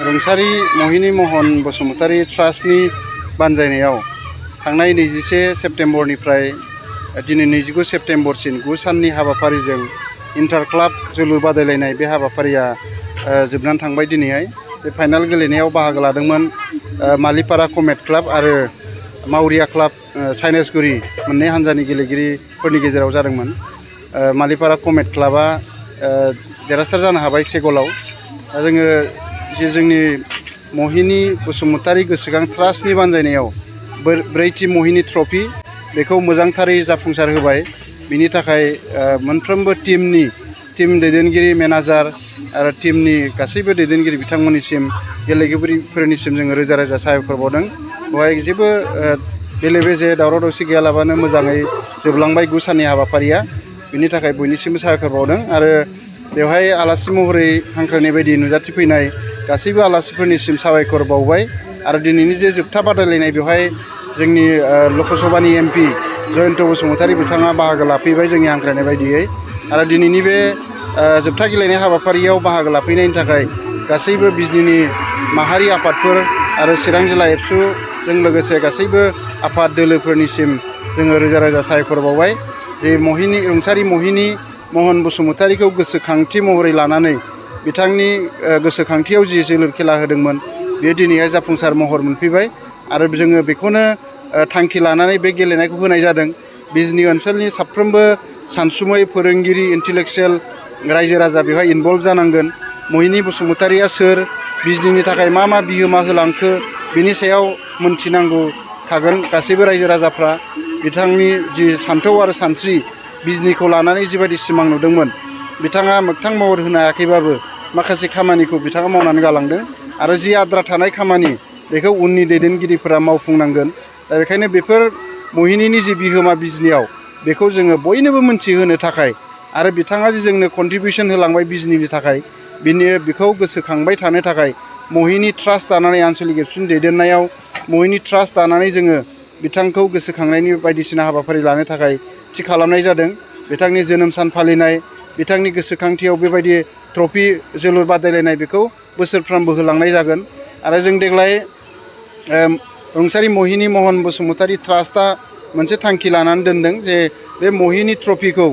रुंसारि महिनी महन बसुमतारी ट्रास्टनि बानजायनायाव थांनाय 21 सेप्तेम्बरनिफ्राय दिनै 29 सेप्तेम्बरसिम 9 साननि हाबाफारिजों इंटर क्लाब जोलुर बादायलायनाय बे हाबाफारिया जोबनानै थांबाय। दिनैहाय बे फाइनाल गेलेनायाव बाहागो लादोंमोन मालिपारा कमेट क्लाब आरो मावरिया क्लाब साइनेसगुरि मोननै हानजानि गेलेगिरिफोरनि गेजेराव जादोंमोन। मालिपारा कमेट क्लाबा देरहासार जानो हाबाय 1 गलाव। जोङो जोंनि महिनी बसुमतारी गोसोखां ट्रास्टनि बानजायनायाव ब्रैथि महिनी ट्रफी बेखौ मोजांथारै जाफुंसार होबाय। बिनि थाखाय मोनफ्रोमबो टीम दैदेनगिरि मेनेजार आरो टीमनि गासैबो दैदेनगिरि बिथांमोननिसिम गेलेगिरिफोरनिसिम जोङो रोजा रोजा साबायखर बावदों। बेवहाय जेबो बेले बेजे दावराव दावसि गैयालाबानो मोजाङै जोबलांबाय 9 साननि हाबाफारिया। बिनि थाखाय बयनिसिमबो साबायखर बावदों आरो बेवहाय आलासि महरै हांख्रायनाय बायदि नुजाथिफैनाय गासैबो आलासिफोरनिसिम साबायखर बावबाय। आरो दिनैनि जे जोबथा बादायलायनाय बेवहाय जोंनि लकसभानि एमपि जयन्त बसुमतारी बिथाङा बाहागो लाफैबाय जोंनि हांख्रायनाय बायदियै। आरो दिनैनि बे जोबथा गेलेनाय हाबाफारियाव बाहागो लाफैनायनि थाखाय गासैबो बिजनीनि माहारि आफादफोर आरो चिरां जिल्ला एबसुजों लोगोसे गासैबो आफाद दोलोफोरनिसिम जोङो रोजा रोजा साबायखर बावबाय। जे रुंसारि महिनी महन बसुमतारीखौ गोसोखांथि महरै लानानै बिथांनि गोसोखांथियाव जि जोलुर खेला होदोंमोन बेयो दिनैहाय जाफुंसार महर मोनफैबाय। आरो जोङो बेखौनो थांखि लानानै बे गेलेनायखौ होनाय जादों। बिजनी ओनसोलनि साफ्रोमबो सानसुमै फोरोंगिरि इन्टेलेक्चुवेल रायजो राजा बेवहाय इनभल्भ जानांगोन। महिनी बसुमतारीया सोर, बिजनीनि थाखाय मा मा बिहोमा होलांखो बिनि सायाव मोनथिनांगौ थागोन गासैबो रायजो राजाफ्रा। बिथांनि जि सान्थौ आरो सानस्रि बिजनीखौ लानानै जिबायदि सिमां नुदोंमोन बिथाङा मोगथां महर होनो हायाखैबाबो माखासे खामानिखौ बिथाङा मावनानै गालांदों। आरो जि आद्रा थानाय खामानि बेखौ उननि दैदेनगिरिफोरा मावफुंनांगोन। दा बेखायनो बेफोर महिनीनि जि बिहोमा बिजनीयाव बेखौ जोङो बयनोबो मोनथिहोनो थाखाय आरो बिथाङा जि जोंनो कन्ट्रिबिउसन होलांबाय बिजनीनि थाखाय बेखौ गोसोखांबाय थानो थाखाय महिनी ट्रास्ट दानानै आन्चलिक एबसुनि दैदेननायाव महिनी ट्रास्ट दानानै जोङो बिथांखौ गोसोखांनायनि बायदिसिना हाबाफारि लानो थाखाय थि खालामनाय जादों। बिथांनि जोनोम सान फालिनाय, बिथांनि गोसोखांथियाव बेबायदि ट्रफी जोलुर बादायलायनाय बेखौ बोसोरफ्रोमबो होलांनाय जागोन। आरो जों देग्लाय रुंसारि महिनी महन बसुमतारी ट्रास्टआ मोनसे थांखि लानानै दोनदों जे बे महिनी ट्रफीखौ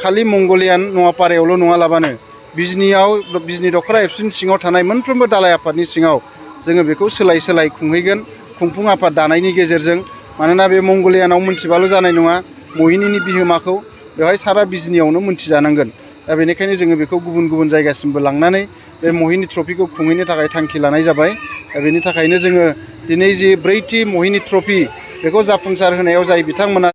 खालि मंगलियान नवापारायावल' नङालाबानो बिजनी दख'रा एबसुनि सिङाव थानाय मोनफ्रोमबो दालाय आफादनि सिङाव जोङो बेखौ सोलाय सोलाय खुंहैगोन खुंफुं आफाद दानायनि गेजेरजों। मानोना बे मंगलियानाव मोनथिबाल' जानाय नङा, महिनीनि बिहोमाखौ बेवहाय सारा बिजनीयावनो मोनथिजानांगोन। दा बेनिखायनो जोङो बेखौ गुबुन गुबुन जायगासिमबो लांनानै बे महिनी ट्रफीखौ खुंहैनो थाखाय थांखि लानाय जाबाय। दा बेनि थाखायनो जोङो दिनै जि ब्रैथि महिनी ट्रफी बेखौ जाफुंसार होनायाव जाय बिथांमोना